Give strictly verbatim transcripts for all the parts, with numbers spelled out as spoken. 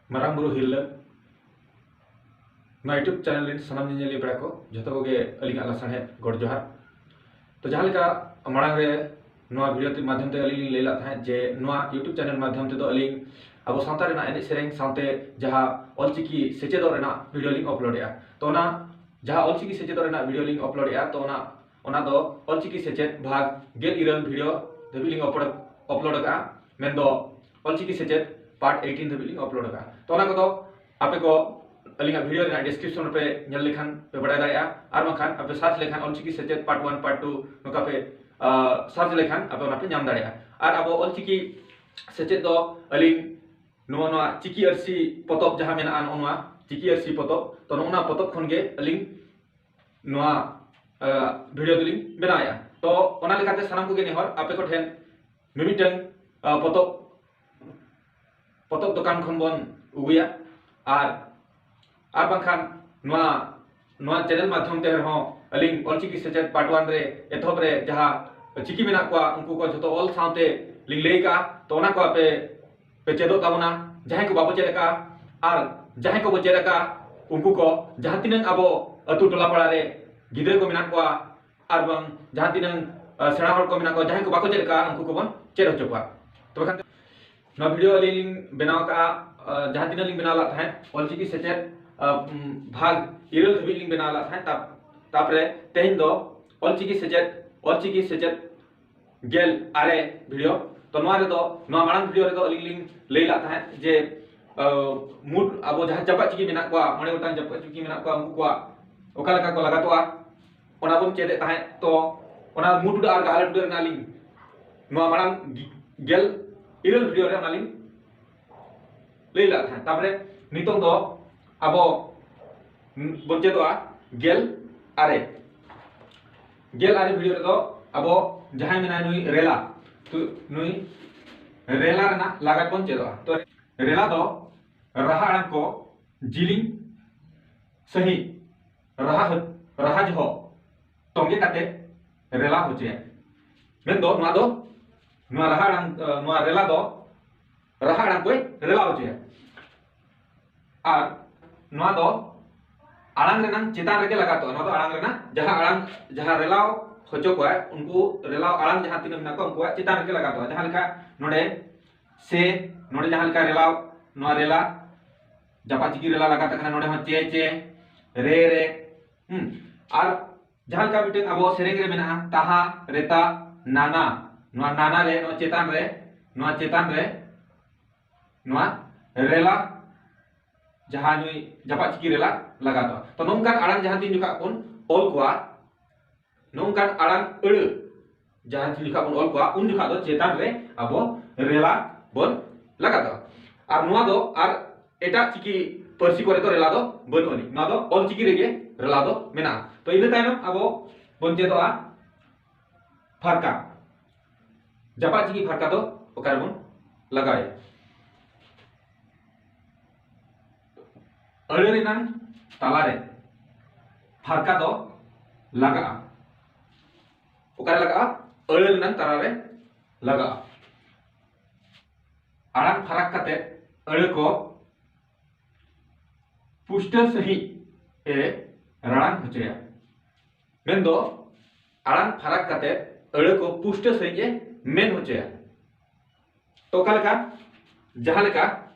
ᱢᱟᱨᱟᱝ ᱵᱩᱨᱩ ᱦᱤᱨᱞᱟᱹ ᱱᱚᱣᱟ YouTube ᱪᱮᱱᱮᱞ ᱨᱮᱱ ᱥᱟᱱᱟᱢ ᱧᱮᱧᱮᱞᱤᱭᱟᱹ ᱯᱮᱲᱟ ᱠᱚ ᱡᱷᱚᱛᱚ ᱠᱚᱜᱮ ᱟᱹᱞᱤᱧᱟᱜ ᱞᱟᱥᱟᱲᱦᱮᱫ ᱜᱚᱰ ᱡᱚᱦᱟᱨ᱾ ᱛᱚ, ᱡᱟᱦᱟᱸ ᱞᱮᱠᱟ ᱢᱟᱲᱟᱝ ᱨᱮ ᱱᱚᱣᱟ ᱵᱷᱤᱰᱤᱭᱳ ᱢᱟᱫᱽᱫᱷᱚᱢ ᱛᱮ ᱟᱹᱞᱤᱧ ᱞᱤᱧ ᱞᱟᱹᱭ ᱞᱮᱫ ᱛᱟᱦᱮᱸᱫ ᱡᱮ ᱱᱚᱣᱟ YouTube ᱪᱮᱱᱮᱞ ᱢᱟᱫᱽᱫᱷᱚᱢ ᱛᱮᱫᱚ ᱟᱹᱞᱤᱧ ᱟᱵᱚ ᱥᱟᱶᱛᱟ ᱨᱮᱱᱟᱜ ᱮᱱᱮᱡ ᱥᱮᱨᱮᱧ ᱥᱟᱶᱛᱮ ᱡᱟᱦᱟᱸ ᱚᱞᱪᱤᱠᱤ ᱥᱮᱪᱮᱫᱚᱜ ᱨᱮᱱᱟᱜ ᱵᱷᱤᱰᱤᱭᱳ ᱞᱤᱧ ᱟᱯᱞᱳᱰᱮᱜᱼᱟ᱾ ᱛᱚ, ᱚᱱᱟ ᱡᱟᱦᱟᱸ ᱚᱞᱪᱤᱠᱤ ᱥᱮᱪᱮᱫᱚᱜ ᱨᱮᱱᱟᱜ ᱵᱷᱤᱰᱤᱭᱳ ᱞᱤᱧ ᱟᱯᱞᱳᱰᱮᱜᱼᱟ, ᱛᱚ, ᱚᱱᱟ ᱚᱱᱟ ᱫᱚ ᱚᱞᱪᱤᱠᱤ ᱥᱮᱪᱮᱫ ᱵᱷᱟᱜᱽ ᱜᱮᱞ ᱤᱨᱟᱹᱞ ᱵᱷᱤᱰᱤᱭᱳ ᱫᱷᱟᱹᱵᱤᱡ ᱞᱤᱧ ᱟᱯᱞᱳᱰ ᱟᱠᱟᱫᱼᱟ, ᱢᱮᱱᱫᱚ ᱚᱞᱪᱤᱠᱤ ᱥᱮᱪᱮᱫ ᱯᱟᱨᱴ ᱮᱭᱤᱴᱤᱱ ᱫᱷᱟᱹᱵᱤᱡ ᱞᱤᱧ ᱟᱯᱞᱳᱰ ᱟᱠᱟᱫᱼᱟ᱾ ᱛᱚ, ᱚᱱᱟ ᱠᱚᱫᱚ ᱟᱯᱮ ᱠᱚ ᱟᱹᱞᱤᱧᱟᱜ ᱵᱷᱤᱰᱤᱭᱳ ᱨᱮᱱᱟᱜ ᱰᱤᱥᱠᱨᱤᱯᱥᱚᱱ ᱨᱮᱯᱮ ᱧᱮᱞ ᱞᱮᱠᱷᱟᱱ ᱯᱮ ᱵᱟᱲᱟᱭ ᱫᱟᱲᱮᱭᱟᱜᱼᱟ, ᱟᱨ ᱵᱟᱝᱠᱷᱟᱱ ᱟᱯᱮ ᱥᱟᱨᱪ ᱞᱮᱠᱷᱟᱱ ᱚᱞᱪᱤᱠᱤ ᱥᱮᱪᱮᱫ ᱯᱟᱨᱴ ᱚᱣᱟᱱ, ᱯᱟᱨᱴ ᱴᱩ ᱱᱚᱝᱠᱟ ᱯᱮ ᱥᱟᱨᱪ ᱞᱮᱠᱷᱟᱱ ᱟᱯᱮ ᱚᱱᱟ ᱯᱮ ᱧᱟᱢ ᱫᱟᱲᱮᱭᱟᱜᱼᱟ᱾ ᱟᱨ ᱟᱵᱚ ᱚᱞᱪᱤᱠᱤ ᱥᱮᱪᱮᱫ ᱫᱚ ᱟᱹᱞᱤᱧ ᱱᱚᱣᱟ ᱱᱚᱣᱟ ᱪᱤᱠᱤ ᱟᱹᱨᱥᱤ ᱯᱚᱛᱚᱵ ᱡᱟᱦᱟᱸ ᱢᱮᱱᱟᱜᱼᱟ, ᱱᱚᱜᱼᱚ ᱱᱚᱣᱟ ᱪᱤᱠᱤ ᱟᱹᱨᱥᱤ ᱯᱚᱛᱚᱵ, ᱛᱚ, ᱱᱚᱜᱼᱚ ᱱᱚᱣᱟ ᱯᱚᱛᱚᱵ ᱠᱷᱚᱱ ᱜᱮ ᱟᱹᱞᱤᱧ ᱱᱚᱣᱟ ᱵᱷᱤᱰᱤᱭᱳ ᱫᱚᱞᱤᱧ ᱵᱮᱱᱟᱣᱮᱫᱼᱟ᱾ ᱛᱚ, ᱚᱱᱟ ᱞᱮᱠᱟᱛᱮ ᱥᱟᱱᱟᱢ ᱠᱚᱜᱮ ᱱᱮᱦᱚᱨ ᱟᱯᱮ ᱠᱚᱴᱷᱮᱱ ᱢᱤᱢᱤᱫᱴᱟᱝ ᱯᱚᱛᱚᱵ ᱯᱚᱛᱚᱵ ᱫᱚᱠᱟᱱ ᱠᱷᱚᱱ ᱵᱚᱱ ᱟᱹᱜᱩᱭᱟ, ᱟᱨ ᱟᱨ ᱵᱟᱝᱠᱷᱟᱱ ᱱᱚᱣᱟ ᱱᱚᱣᱟ ᱪᱮᱱᱮᱞ ᱢᱟᱫᱽᱫᱷᱚᱢ ᱛᱮ ᱨᱮᱦᱚᱸ ᱟᱹᱞᱤᱧ ᱚᱞᱪᱤᱠᱤ ᱥᱮᱪᱮᱫ ᱯᱟᱨᱴ ᱚᱣᱟᱱ ᱨᱮ ᱮᱛᱚᱦᱚᱵ ᱨᱮ ᱡᱟᱦᱟᱸ ᱪᱤᱠᱤ ᱢᱮᱱᱟᱜ ᱠᱚᱣᱟ, ᱩᱱᱠᱩ ᱠᱚ ᱡᱷᱚᱛᱚ ᱚᱞ ᱥᱟᱶᱛᱮ ᱞᱤᱧ ᱞᱟᱹᱭ ᱠᱟᱜᱼᱟ᱾ ᱛᱚ, ᱚᱱᱟ ᱠᱚ ᱟᱯᱮ ᱯᱮ ᱪᱮᱫᱚᱜ ᱛᱟᱵᱚᱱᱟ, ᱡᱟᱦᱟᱸᱭ ᱠᱚ ᱵᱟᱵᱚ ᱪᱮᱫ ᱟᱠᱟᱫᱼᱟ᱾ ᱟᱨ ᱡᱟᱦᱟᱸᱭ ᱠᱚᱵᱚ ᱪᱮᱫ ᱟᱠᱟᱫᱼᱟ, ᱩᱱᱠᱩ ᱠᱚ ᱡᱟᱦᱟᱸ ᱛᱤᱱᱟᱹᱜ ᱟᱵᱚ ᱟᱹᱛᱩ ᱴᱚᱞᱟ ᱯᱟᱲᱟ ᱨᱮ ᱜᱤᱫᱽᱨᱟᱹ ᱠᱚ ᱢᱮᱱᱟᱜ ᱠᱚᱣᱟ, ᱟᱨ ᱵᱟᱝ ᱡᱟᱦᱟᱸ ᱛᱤᱱᱟᱹᱜ ᱥᱮᱬᱟ ᱦᱚᱲ ᱠᱚ ᱢᱮᱱᱟᱜ ᱠᱚᱣᱟ, ᱡᱟᱦᱟᱸᱭ ᱠᱚ ᱵᱟᱠᱚ ᱪᱮᱫ ᱟᱠᱟᱫᱼᱟ, ᱩᱱᱠᱩ ᱠᱚᱵᱚᱱ ᱪᱮᱫ ᱦᱚᱪᱚ ᱠᱚᱣᱟ᱾ ᱛᱚᱵᱮ ᱠᱷᱟᱱ ᱱᱚᱣᱟ ᱵᱷᱤᱰᱤᱭᱳ ᱟᱹᱞᱤᱧ ᱞᱤᱧ ᱵᱮᱱᱟᱣ ᱟᱠᱟᱫᱼᱟ, ᱡᱟᱦᱟᱸ ᱛᱤᱱᱟᱹᱜ ᱞᱤᱧ ᱵᱮᱱᱟᱣ ᱞᱮᱫ ᱛᱟᱦᱮᱸᱫ ᱚᱞᱪᱤᱠᱤ ᱥᱮᱪᱮᱫ ᱵᱷᱟᱜᱽ ᱤᱨᱟᱹᱞ ᱫᱷᱟᱹᱵᱤᱡ ᱞᱤᱧ ᱵᱮᱱᱟᱣ ᱞᱮᱫ ᱛᱟᱦᱮᱸᱫ᱾ ᱛᱟᱨᱯᱚᱨᱮ ᱛᱮᱦᱮᱧ ᱫᱚ ᱚᱞᱪᱤᱠᱤ ᱥᱮᱪᱮᱫ ᱚᱞᱪᱤᱠᱤ ᱥᱮᱪᱮᱫ ᱜᱮᱞ ᱟᱨᱮ ᱵᱷᱤᱰᱤᱭᱳ᱾ ᱛᱚ, ᱱᱚᱣᱟ ᱨᱮᱫᱚ, ᱱᱚᱣᱟ ᱢᱟᱲᱟᱝ ᱵᱷᱤᱰᱤᱭᱳ ᱨᱮᱫᱚ ᱟᱹᱞᱤᱧ ᱞᱤᱧ ᱞᱟᱹᱭ ᱞᱮᱫ ᱛᱟᱦᱮᱸᱫ ᱡᱮ ᱢᱩᱴ ᱟᱵᱚ ᱡᱟᱦᱟᱸ ᱪᱟᱯᱟᱫ ᱪᱤᱠᱤ ᱢᱮᱱᱟᱜ ᱠᱚᱣᱟ, ᱢᱚᱬᱮ ᱜᱚᱴᱟᱝ ᱪᱟᱯᱟᱫ ᱪᱤᱠᱤ ᱢᱮᱱᱟᱜ ᱠᱚᱣᱟ, ᱩᱱᱠᱩ ᱠᱚᱣᱟᱜ ᱚᱠᱟ ᱞᱮᱠᱟ ᱠᱚ ᱞᱟᱜᱟᱛᱚᱜᱼᱟ, ᱚᱱᱟ ᱵᱚᱱ ᱪᱮᱫ ᱮᱫ ᱛᱟᱦᱮᱸᱫ᱾ ᱛᱚ, ᱚᱱᱟ ᱢᱩᱴ ᱩᱰᱟᱹᱜ ᱟᱨ ᱜᱟᱦᱞᱟ ᱴᱩᱰᱟᱹᱜ ᱨᱮᱱᱟᱜ ᱞᱤᱧ ᱱᱚᱣᱟ ᱢᱟᱲᱟᱝ ᱜᱮᱞ ᱤᱨᱟᱹᱞ ᱵᱷᱤᱰᱤᱭᱳ ᱨᱮ ᱚᱱᱟ ᱞᱤᱧ ᱞᱟᱹᱭ ᱞᱮᱫ ᱛᱟᱦᱮᱸᱫ᱾ ᱛᱟᱨᱯᱚᱨᱮ ᱱᱤᱛᱚᱝ ᱫᱚ ᱟᱵᱚ ᱵᱚᱱ ᱪᱮᱫᱚᱜᱼᱟ ᱜᱮᱞ ᱟᱨᱮ ᱜᱮᱞ ᱟᱨᱮ ᱵᱷᱤᱰᱤᱭᱳ ᱨᱮᱫᱚ ᱟᱵᱚ ᱡᱟᱦᱟᱸᱭ ᱢᱮᱱᱟᱭ ᱱᱩᱭ ᱨᱮᱞᱟ, ᱛᱚ, ᱱᱩᱭ ᱨᱮᱞᱟ ᱨᱮᱱᱟᱜ ᱞᱟᱜᱟᱛ ᱵᱚᱱ ᱪᱮᱫᱚᱜᱼᱟ᱾ ᱛᱚ, ᱨᱮᱞᱟ ᱫᱚ ᱨᱟᱦᱟ ᱟᱲᱟᱝ ᱠᱚ ᱡᱤᱞᱤᱧ ᱥᱟᱺᱦᱤᱡ ᱨᱟᱦᱟ ᱦᱟᱹ- ᱨᱟᱦᱟ ᱡᱚᱦᱚᱜ ᱛᱚᱸᱜᱮ ᱠᱟᱛᱮ ᱨᱮᱞᱟ ᱦᱚᱪᱚᱭᱟ᱾ ᱢᱮᱱᱫᱚ ᱱᱚᱣᱟ ᱫᱚ, ᱱᱚᱣᱟ ᱨᱟᱦᱟ ᱟᱲᱟᱝ, ᱱᱚᱣᱟ ᱨᱮᱞᱟ ᱫᱚ ᱨᱟᱦᱟ ᱟᱲᱟᱝ ᱠᱚᱭ ᱨᱮᱞᱟ ᱦᱚᱪᱚᱭᱟ᱾ ᱟᱨ ᱱᱚᱣᱟ ᱫᱚ ᱟᱲᱟᱝ ᱨᱮᱱᱟᱜ ᱪᱮᱛᱟᱱ ᱨᱮᱜᱮ ᱞᱟᱜᱟᱛᱚᱜᱼᱟ᱾ ᱱᱚᱣᱟ ᱫᱚ ᱟᱲᱟᱝ ᱨᱮᱱᱟᱜ ᱡᱟᱦᱟᱸ ᱟᱲᱟᱝ, ᱡᱟᱦᱟᱸ ᱨᱮᱞᱟᱣ ᱦᱚᱪᱚ ᱠᱚᱣᱟᱭ, ᱩᱱᱠᱩ ᱨᱮᱞᱟᱣ ᱟᱲᱟᱝ ᱡᱟᱦᱟᱸ ᱛᱤᱱᱟᱹᱜ ᱢᱮᱱᱟᱜ ᱠᱚᱣᱟ, ᱩᱱᱠᱩᱣᱟᱜ ᱪᱮᱛᱟᱱ ᱨᱮᱜᱮ ᱞᱟᱜᱟᱛᱚᱜᱼᱟ᱾ ᱡᱟᱦᱟᱸ ᱞᱮᱠᱟ ᱱᱚᱰᱮ ᱥᱮ, ᱱᱚᱰᱮ ᱡᱟᱦᱟᱸ ᱞᱮᱠᱟ ᱨᱮᱞᱟᱣ, ᱱᱚᱣᱟ ᱨᱮᱞᱟ, ᱡᱟᱯᱟᱜ ᱪᱤᱠᱤ ᱨᱮᱞᱟ ᱞᱟᱜᱟᱛ ᱠᱟᱱᱟ, ᱱᱚᱰᱮ ᱦᱚᱸ ᱪᱮ, ᱪᱮ, ᱨᱮ, ᱨᱮ, ᱦᱩᱸ᱾ ᱟᱨ ᱡᱟᱦᱟᱸ ᱞᱮᱠᱟ ᱢᱤᱫᱴᱮᱱ ᱟᱵᱚ ᱥᱮᱨᱮᱧ ᱨᱮ ᱢᱮᱱᱟᱜᱼᱟ, ᱛᱟᱦᱟ, ᱨᱮᱛᱟ, ᱱᱟᱱᱟ, ᱱᱚᱣᱟ ᱱᱟᱱᱟ ᱨᱮ, ᱱᱚᱣᱟ ᱪᱮᱛᱟᱱ ᱨᱮ, ᱱᱚᱣᱟ ᱪᱮᱛᱟᱱ ᱨᱮ, ᱱᱚᱣᱟ ᱨᱮᱞᱟ ᱡᱟᱦᱟᱸ ᱱᱩᱭ ᱡᱟᱯᱟᱜ ᱪᱤᱠᱤ ᱨᱮᱞᱟ ᱞᱟᱜᱟᱛᱚᱜᱼᱟ᱾ ᱛᱚ, ᱱᱚᱝᱠᱟᱱ ᱟᱲᱟᱝ ᱡᱟᱦᱟᱸ ᱛᱤᱱ ᱡᱚᱠᱷᱟᱜ ᱵᱚᱱ ᱚᱞ ᱠᱚᱣᱟ, ᱱᱚᱝᱠᱟᱱ ᱟᱲᱟᱝ ᱟᱹᱲᱟᱹ ᱡᱟᱦᱟᱸ ᱛᱤᱱ ᱡᱚᱠᱷᱟᱜ ᱵᱚᱱ ᱚᱞ ᱠᱚᱣᱟ, ᱩᱱ ᱡᱚᱠᱷᱟᱜ ᱫᱚ ᱪᱮᱛᱟᱱ ᱨᱮ ᱟᱵᱚ ᱨᱮᱞᱟ ᱵᱚᱱ ᱞᱟᱜᱟᱛᱚᱜᱼᱟ᱾ ᱟᱨ ᱱᱚᱣᱟ ᱫᱚ ᱟᱨ ᱮᱴᱟᱜ ᱪᱤᱠᱤ ᱯᱟᱹᱨᱥᱤ ᱠᱚᱨᱮ ᱫᱚ ᱨᱮᱞᱟ ᱫᱚ ᱵᱟᱹᱱᱩᱜ ᱟᱹᱱᱤᱡ, ᱱᱚᱣᱟ ᱫᱚ ᱚᱞ ᱪᱤᱠᱤ ᱨᱮᱜᱮ ᱨᱮᱞᱟ ᱫᱚ ᱢᱮᱱᱟᱜᱼᱟ᱾ ᱛᱚ, ᱤᱱᱟᱹ ᱛᱟᱭᱱᱚᱢ ᱟᱵᱚ ᱵᱚᱱ ᱪᱮᱫᱚᱜᱼᱟ ᱯᱷᱟᱨᱠᱟ᱾ ᱡᱟᱯᱟᱜ ᱪᱤᱠᱤ ᱯᱷᱟᱨᱠᱟ ᱫᱚ ᱚᱠᱟ ᱨᱮᱵᱚᱱ ᱞᱟᱜᱟᱣᱮᱫᱼᱟ? ᱟᱹᱲᱟᱹ ᱨᱮᱱᱟᱝ ᱛᱟᱞᱟᱨᱮ ᱯᱷᱟᱨᱠᱟ ᱫᱚ ᱞᱟᱜᱟᱜᱼᱟ᱾ ᱚᱠᱟᱨᱮ ᱞᱟᱜᱟᱜᱼᱟ? ᱟᱹᱲᱟᱹ ᱨᱮᱱᱟᱝ ᱛᱟᱞᱟᱨᱮ ᱞᱟᱜᱟᱜᱼᱟ᱾ ᱟᱲᱟᱝ ᱯᱷᱟᱨᱟᱠ ᱠᱟᱛᱮ ᱟᱹᱲᱟᱹ ᱠᱚ ᱯᱩᱥᱴᱟᱹᱣ ᱥᱟᱺᱦᱤᱡ ᱮ ᱨᱟᱲᱟᱝ ᱦᱚᱪᱚᱭᱟ᱾ ᱢᱮᱱᱫᱚ ᱟᱲᱟᱝ ᱯᱷᱟᱨᱟᱠ ᱠᱟᱛᱮ ᱟᱹᱲᱟᱹ ᱠᱚ ᱯᱩᱥᱴᱟᱹᱣ ᱥᱟᱺᱦᱤᱡ ᱮ ᱢᱮᱱ ᱦᱚᱪᱚᱭᱟ᱾ ᱛᱚ, ᱚᱠᱟ ᱞᱮᱠᱟ? ᱡᱟᱦᱟᱸ ᱞᱮᱠᱟ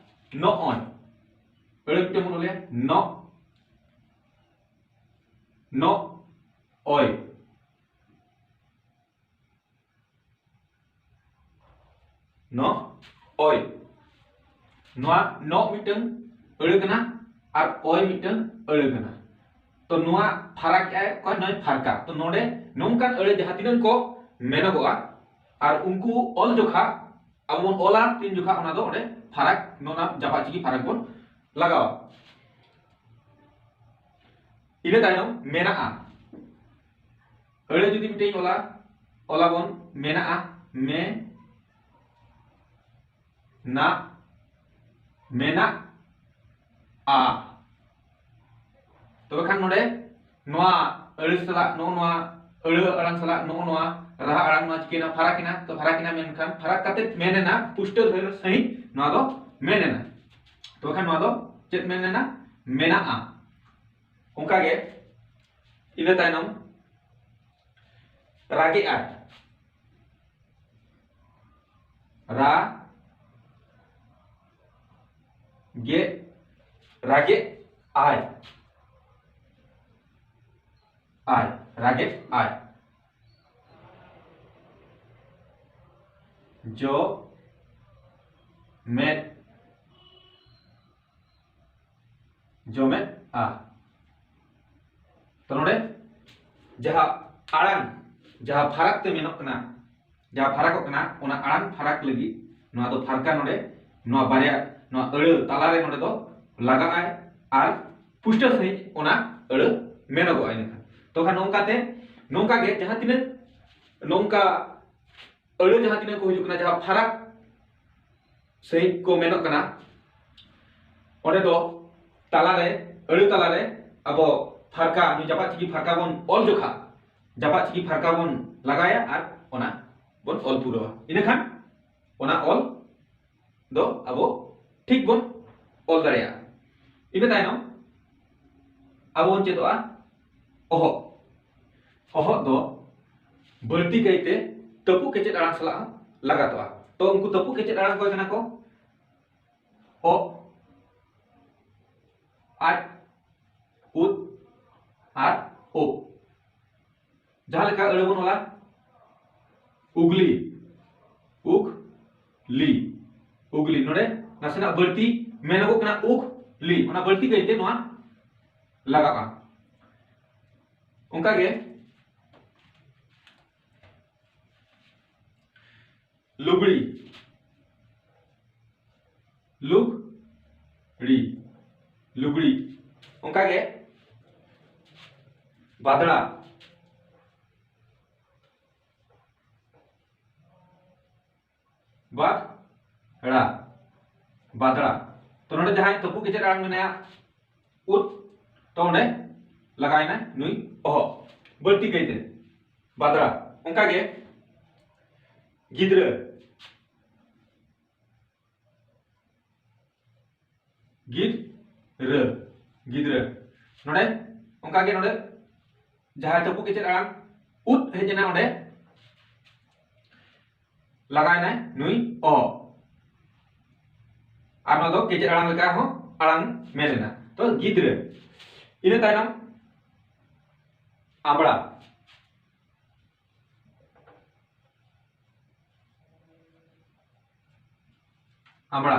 ᱱᱚᱜᱼᱚᱭ, ᱟᱹᱲᱟᱹ ᱢᱤᱫᱴᱮᱱ ᱵᱚᱱ ᱚᱞᱮ, ᱱᱚᱜ, ᱱᱚᱜ, ᱚᱭ᱾ ᱱᱚᱜ, ᱚᱭ᱾ ᱱᱚᱣᱟ ᱱᱚᱜ ᱢᱤᱫᱴᱟᱝ ᱟᱹᱲᱟᱹ ᱠᱟᱱᱟ ᱟᱨ ᱚᱭ ᱢᱤᱫᱴᱟᱝ ᱟᱹᱲᱟᱹ ᱠᱟᱱᱟ᱾ ᱛᱚ, ᱱᱚᱣᱟ ᱯᱷᱟᱨᱟᱠ ᱮᱜᱼᱟᱭ ᱚᱠᱚᱭ? ᱱᱚᱜᱼᱚᱭ ᱯᱷᱟᱨᱠᱟ᱾ ᱛᱚ, ᱱᱚᱰᱮ ᱱᱚᱝᱠᱟᱱ ᱟᱹᱲᱟᱹ ᱡᱟᱦᱟᱸ ᱛᱤᱱᱟᱹᱜ ᱠᱚ ᱢᱮᱱᱚᱜᱚᱜᱼᱟ, ᱟᱨ ᱩᱱᱠᱩ ᱚᱞ ᱡᱚᱠᱷᱟ ᱟᱵᱚ ᱵᱚᱱ ᱚᱞᱟ, ᱛᱤᱱ ᱡᱚᱠᱷᱟ ᱚᱱᱟ ᱫᱚ ᱚᱸᱰᱮ ᱯᱷᱟᱨᱟᱠ, ᱱᱚᱜᱼᱚ ᱱᱟ ᱡᱟᱯᱟᱜ ᱪᱤᱠᱤ ᱯᱷᱟᱨᱟᱠ ᱵᱚᱱ ᱞᱟᱜᱟᱣᱟ᱾ ᱤᱱᱟᱹ ᱛᱟᱭᱱᱚᱢ ᱢᱮᱱᱟᱜᱼᱟ᱾ ᱟᱹᱲᱟᱹ ᱡᱩᱫᱤ ᱢᱤᱫᱴᱮᱱ ᱤᱧ ᱚᱞᱟ, ᱚᱞᱟᱵᱚᱱ ᱢᱮᱱᱟᱜᱼᱟ, ᱢᱮ, ᱱᱟᱜ, ᱢᱮᱱᱟᱜ, ᱟ᱾ ᱛᱚᱵᱮ ᱠᱷᱟᱱ ᱱᱚᱰᱮ ᱱᱚᱣᱟ ᱟᱹᱲᱟᱹ ᱥᱟᱞᱟᱜ, ᱱᱚᱜᱼᱚ ᱱᱚᱣᱟ ᱟᱹᱲᱟᱹ ᱟᱲᱟᱝ ᱥᱟᱞᱟᱜ ᱱᱚᱜᱼᱚ ᱱᱚᱣᱟ ᱨᱟᱦᱟ ᱟᱲᱟᱝ ᱱᱚᱣᱟ ᱪᱤᱠᱟᱹᱭᱮᱱᱟ? ᱯᱷᱟᱨᱟᱠ ᱮᱱᱟ᱾ ᱛᱚ, ᱯᱷᱟᱨᱟᱠ ᱮᱱᱟ, ᱢᱮᱱᱠᱷᱟᱱ ᱯᱷᱟᱨᱟᱠ ᱠᱟᱛᱮ ᱢᱮᱱ ᱮᱱᱟ, ᱯᱩᱥᱴᱟᱹᱣ ᱥᱟᱺᱦᱤᱡ ᱱᱚᱣᱟ ᱫᱚ ᱢᱮᱱ ᱮᱱᱟ᱾ ᱛᱚᱵᱮ ᱠᱷᱟᱱ ᱱᱚᱣᱟ ᱫᱚ ᱪᱮᱫ ᱢᱮᱱ ᱞᱮᱱᱟ? ᱢᱮᱱᱟᱜᱼᱟ᱾ ᱚᱱᱠᱟ ᱜᱮ ᱤᱱᱟᱹ ᱛᱟᱭᱱᱚᱢ ᱨᱟᱜᱮᱜ ᱟᱭ, ᱨᱟ ᱜᱮ ᱨᱟᱜᱮᱜ ᱟᱭ, ᱟᱭ ᱨᱟᱜᱮᱜ ᱟᱭ᱾ ᱡᱚ ᱢᱮᱫ ᱡᱚᱢᱮᱫᱼᱟ᱾ ᱛᱚ ᱱᱚᱰᱮ ᱡᱟᱦᱟᱸ ᱟᱲᱟᱝ, ᱡᱟᱦᱟᱸ ᱯᱷᱟᱨᱟᱠ ᱛᱮ ᱢᱮᱱᱚᱜ ᱠᱟᱱᱟ, ᱡᱟᱦᱟᱸ ᱯᱷᱟᱨᱟᱠᱚᱜ ᱠᱟᱱᱟ, ᱚᱱᱟ ᱟᱲᱟᱝ ᱯᱷᱟᱨᱟᱠ ᱞᱟᱹᱜᱤᱫ ᱱᱚᱣᱟ ᱫᱚ ᱯᱷᱟᱨᱠᱟ ᱱᱚᱰᱮ, ᱱᱚᱣᱟ ᱵᱟᱨᱭᱟ, ᱱᱚᱣᱟ ᱟᱹᱲᱟᱹ ᱛᱟᱞᱟᱨᱮ ᱱᱚᱰᱮ ᱫᱚ ᱞᱟᱜᱟᱜᱼᱟᱭ ᱟᱨ ᱯᱩᱥᱴᱟᱹᱣ ᱥᱟᱺᱦᱤᱡ ᱚᱱᱟ ᱟᱹᱲᱟᱹ ᱢᱮᱱᱚᱜᱚᱜᱼᱟ᱾ ᱤᱱᱟᱹᱠᱷᱟᱱ ᱛᱚ ᱠᱷᱟᱱ ᱱᱚᱝᱠᱟᱛᱮ, ᱱᱚᱝᱠᱟ ᱜᱮ ᱡᱟᱦᱟᱸ ᱛᱤᱱᱟᱹᱜ ᱱᱚᱝᱠᱟ ᱟᱹᱲᱟᱹ ᱡᱟᱦᱟᱸ ᱛᱤᱱᱟᱹᱜ ᱠᱚ ᱦᱤᱡᱩᱜ ᱠᱟᱱᱟ, ᱡᱟᱦᱟᱸ ᱯᱷᱟᱨᱟᱠ ᱥᱟᱺᱦᱤᱡ ᱠᱚ ᱢᱮᱱᱚᱜ ᱠᱟᱱᱟ, ᱚᱸᱰᱮ ᱫᱚ ᱛᱟᱞᱟᱨᱮ, ᱟᱹᱲᱟᱹ ᱛᱟᱞᱟᱨᱮ ᱟᱵᱚ ᱯᱷᱟᱨᱠᱟ, ᱱᱩᱭ ᱡᱟᱯᱟᱜ ᱪᱤᱠᱤ ᱯᱷᱟᱨᱠᱟ ᱵᱚᱱ ᱚᱞ ᱡᱚᱠᱷᱟ, ᱡᱟᱯᱟᱜ ᱪᱤᱠᱤ ᱯᱷᱟᱨᱠᱟ ᱵᱚᱱ ᱞᱟᱜᱟᱭᱟ ᱟᱨ ᱚᱱᱟ ᱵᱚᱱ ᱚᱞ ᱯᱩᱨᱟᱹᱣᱟ᱾ ᱤᱱᱟᱹᱠᱷᱟᱱ ᱚᱱᱟ ᱚᱞ ᱫᱚ ᱟᱵᱚ ᱴᱷᱤᱠ ᱵᱚᱱ ᱚᱞ ᱫᱟᱲᱮᱭᱟᱜᱼᱟ᱾ ᱤᱱᱟᱹ ᱛᱟᱭᱱᱚᱢ ᱟᱵᱚ ᱵᱚᱱ ᱪᱮᱫᱚᱜᱼᱟ ᱚᱦᱚᱜ᱾ ᱚᱦᱚᱜ ᱫᱚ ᱵᱟᱹᱲᱛᱤ ᱠᱟᱭᱛᱮ ᱛᱟᱹᱯᱩᱜ ᱠᱮᱪᱮᱫ ᱟᱲᱟᱝ ᱥᱟᱞᱟᱜ ᱦᱚᱸ ᱞᱟᱜᱟᱛᱚᱜᱼᱟ᱾ ᱛᱚ ᱩᱱᱠᱩ ᱛᱟᱹᱯᱩᱜ ᱠᱮᱪᱮᱫ ᱟᱲᱟᱝ ᱚᱠᱚᱭ ᱠᱟᱱᱟ ᱠᱚ? ᱚ, ᱟᱡ, ᱩᱫ ᱟᱨ ᱳ᱾ ᱡᱟᱦᱟᱸ ᱞᱮᱠᱟ ᱟᱹᱲᱟᱹ ᱵᱚᱱ ᱚᱞᱟ, ᱩᱜᱽᱞᱤ, ᱩᱜᱽ, ᱞᱤ, ᱩᱜᱽᱞᱤ᱾ ᱱᱚᱰᱮ ᱱᱟᱥᱮᱱᱟᱜ ᱵᱟᱹᱲᱛᱤ ᱢᱮᱱᱚᱜᱚᱜ ᱠᱟᱱᱟ ᱩᱜᱽ, ᱞᱤ, ᱚᱱᱟ ᱵᱟᱹᱲᱛᱤ ᱠᱟᱭᱛᱮ ᱱᱚᱣᱟ ᱞᱟᱜᱟᱜᱼᱟ᱾ ᱚᱱᱠᱟᱜᱮ ᱞᱩᱜᱽᱲᱤ, ᱞᱩᱜᱽᱲᱤ, ᱞᱩᱜᱽᱲᱤ᱾ ᱚᱱᱠᱟᱜᱮ ᱵᱟᱫᱽᱲᱟ, ᱵᱟᱫᱽᱲᱟ, ᱵᱟᱫᱽᱲᱟ᱾ ᱛᱚ ᱱᱚᱰᱮ ᱡᱟᱦᱟᱸᱭ ᱛᱟᱹᱯᱩ ᱠᱮᱪᱮᱫ ᱟᱲᱟᱝ ᱢᱮᱱᱟᱭᱟ ᱩᱫ, ᱛᱚ ᱚᱸᱰᱮ ᱞᱟᱜᱟᱣᱮᱱᱟ ᱱᱩᱭ ᱚᱦᱚᱜ, ᱵᱟᱹᱲᱛᱤ ᱠᱟᱭᱛᱮ ᱵᱟᱫᱽᱲᱟ᱾ ᱚᱱᱠᱟᱜᱮ ᱜᱤᱫᱽᱨᱟᱹ, ᱜᱤᱫᱽ, ᱨᱟᱹ, ᱜᱤᱫᱽᱨᱟᱹ᱾ ᱱᱚᱰᱮ ᱚᱱᱠᱟ ᱜᱮ ᱱᱚᱰᱮ ᱡᱟᱦᱟᱸ ᱡᱟᱹᱯᱩᱫ ᱠᱮᱪᱮᱫ ᱟᱲᱟᱝ ᱩᱫ ᱦᱮᱡ ᱮᱱᱟ, ᱚᱸᱰᱮ ᱞᱟᱜᱟᱣᱮᱱᱟᱭ ᱱᱩᱭ ᱚ᱾ ᱟᱨ ᱱᱚᱣᱟ ᱫᱚ ᱠᱮᱪᱮᱫ ᱟᱲᱟᱝ ᱞᱮᱠᱟ ᱦᱚᱸ ᱟᱲᱟᱝ ᱢᱮᱱ ᱮᱱᱟ᱾ ᱛᱚ ᱜᱤᱫᱽᱨᱟᱹ᱾ ᱤᱱᱟᱹ ᱛᱟᱭᱱᱚᱢ ᱟᱢᱲᱟ᱾ ᱟᱢᱲᱟ᱾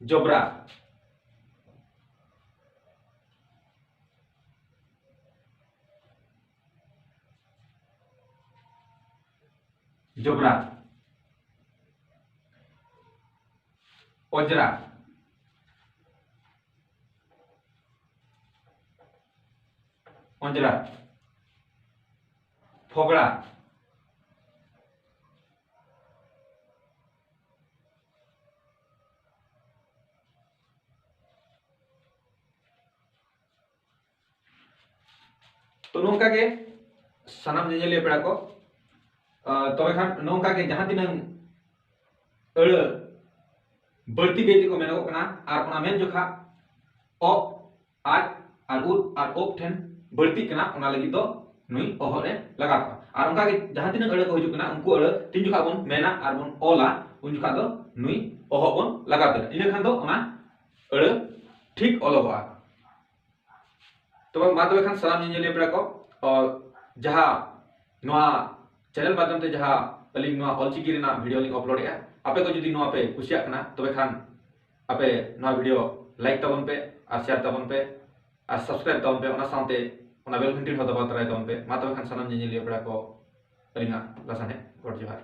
ᱡᱚᱵᱽᱨᱟ᱾ ᱡᱚᱵᱽᱨᱟ᱾ ᱚᱡᱽᱨᱟ᱾ ᱚᱸᱡᱽᱨᱟ᱾ ᱯᱷᱚᱜᱽᱲᱟ᱾ ᱛᱚ ᱱᱚᱝᱠᱟ ᱜᱮ ᱥᱟᱱᱟᱢ ᱧᱮᱧᱮᱞᱤᱭᱟᱹ ᱯᱮᱲᱟ ᱠᱚ, ᱟᱸ, ᱛᱚᱵᱮ ᱠᱷᱟᱱ ᱱᱚᱝᱠᱟ ᱜᱮ ᱡᱟᱦᱟᱸ ᱛᱤᱱᱟᱹᱝ ᱟᱹᱲᱟᱹ ᱵᱟᱹᱲᱛᱤ ᱠᱟᱭ ᱛᱮᱠᱚ ᱢᱮᱱᱚᱜᱚᱜ ᱠᱟᱱᱟ, ᱟᱨ ᱚᱱᱟ ᱢᱮᱱ ᱡᱚᱠᱷᱟ ᱚᱜ, ᱟᱡ ᱟᱨ ᱩᱫ ᱟᱨ ᱚᱵ ᱴᱷᱮᱱ ᱵᱟᱹᱲᱛᱤᱜ ᱠᱟᱱᱟ, ᱚᱱᱟ ᱞᱟᱹᱜᱤᱫ ᱫᱚ ᱱᱩᱭ ᱚᱦᱚᱜ ᱨᱮ ᱞᱟᱜᱟᱣ ᱠᱚᱜᱼᱟ᱾ ᱟᱨ ᱚᱱᱠᱟ ᱜᱮ ᱡᱟᱦᱟᱸ ᱛᱤᱱᱟᱹᱜ ᱟᱹᱲᱟᱹ ᱠᱚ ᱦᱤᱡᱩᱜ ᱠᱟᱱᱟ, ᱩᱱᱠᱩ ᱟᱹᱲᱟᱹ ᱛᱤᱱ ᱡᱚᱠᱷᱟ ᱵᱚᱱ ᱢᱮᱱᱟ ᱟᱨ ᱵᱚᱱ ᱚᱞᱟ, ᱩᱱ ᱡᱚᱠᱷᱟ ᱫᱚ ᱱᱩᱭ ᱚᱦᱚᱜ ᱵᱚᱱ ᱞᱟᱜᱟᱣ ᱠᱮᱫᱟ᱾ ᱤᱱᱟᱹ ᱠᱷᱟᱱ ᱫᱚ ᱚᱱᱟ ᱟᱹᱲᱟᱹ ᱴᱷᱤᱠ ᱚᱞᱚᱜᱚᱜᱼᱟ᱾ ᱛᱚᱵᱮ ᱢᱟ ᱛᱚᱵᱮ ᱠᱷᱟᱱ ᱥᱟᱱᱟᱢ ᱧᱮᱧᱮᱞᱤᱭᱟᱹ ᱯᱮᱲᱟ ᱠᱚ, ᱚ, ᱡᱟᱦᱟᱸ ᱱᱚᱣᱟ ᱪᱮᱱᱮᱞ ᱢᱟᱫᱽᱫᱷᱚᱢ ᱛᱮ ᱡᱟᱦᱟᱸ ᱟᱹᱞᱤᱧ ᱱᱚᱣᱟ ᱚᱞᱪᱤᱠᱤ ᱨᱮᱱᱟᱜ ᱵᱷᱤᱰᱤᱭᱳ ᱞᱤᱧ ᱟᱯᱞᱳᱰᱮᱜᱼᱟ, ᱟᱯᱮ ᱠᱚ ᱡᱩᱫᱤ ᱱᱚᱣᱟ ᱯᱮ ᱠᱩᱥᱤᱭᱟᱜ ᱠᱟᱱᱟ, ᱛᱚᱵᱮ ᱠᱷᱟᱱ ᱟᱯᱮ ᱱᱚᱣᱟ ᱵᱷᱤᱰᱤᱭᱳ ᱞᱟᱭᱤᱠ ᱛᱟᱵᱚᱱ ᱯᱮ ᱟᱨ ᱥᱮᱭᱟᱨ ᱛᱟᱵᱚᱱ ᱯᱮ ᱟᱨ ᱥᱟᱵᱥᱠᱨᱟᱭᱤᱵ ᱛᱟᱵᱚᱱ ᱯᱮ, ᱚᱱᱟ ᱥᱟᱶᱛᱮ ᱚᱱᱟ ᱵᱮᱞ ᱜᱷᱚᱱᱴᱤ ᱦᱚᱸ ᱫᱟᱵᱟᱣ ᱛᱚᱨᱟᱭ ᱛᱟᱵᱚᱱ ᱯᱮ᱾ ᱢᱟ ᱛᱚᱵᱮ ᱠᱷᱟᱱ ᱥᱟᱱᱟᱢ ᱧᱮᱧᱮᱞᱤᱭᱟᱹ ᱯᱮᱲᱟ ᱠᱚ ᱟᱹᱞᱤᱧᱟᱜ ᱞᱟᱥᱟᱱᱦᱮᱫ ᱜᱚᱰ ᱡᱚᱦᱟᱨ᱾